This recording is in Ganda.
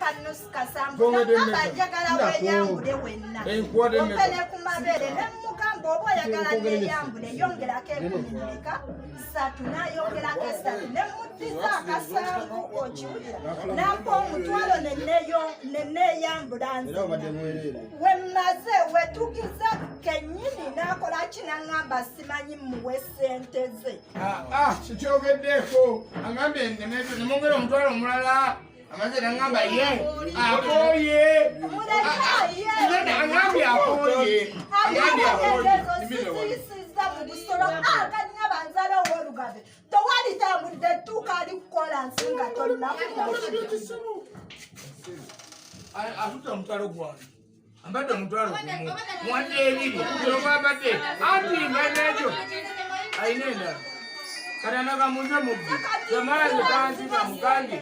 kanusu kasanvu nagamba njagala weyambule wenna ompe ne ku mabeere ne mugamba oba oyagala neyambule yongerako enkumi mmeka satu nayongerako esatu ne muddiza akasanvu okiwulira nampa omutwalo neneyambula nze wemmaze wetugiza kenyini nakola ki naŋŋamba simanyi muwe sente ze ah, ah, kikyogeddeeko angambye nemwongera omutwalo omulala amaze nangamba ye akooye angambye akooye angambye akooye tewali tambudde tuuka ali kukola nsi nga atutte omutwalo gwange ambadde omutwalo gumu mwadde ebiri kyobabadde anti nga nekyo alina endala kati anagamuze mubbi zamala zetanziba mugambye.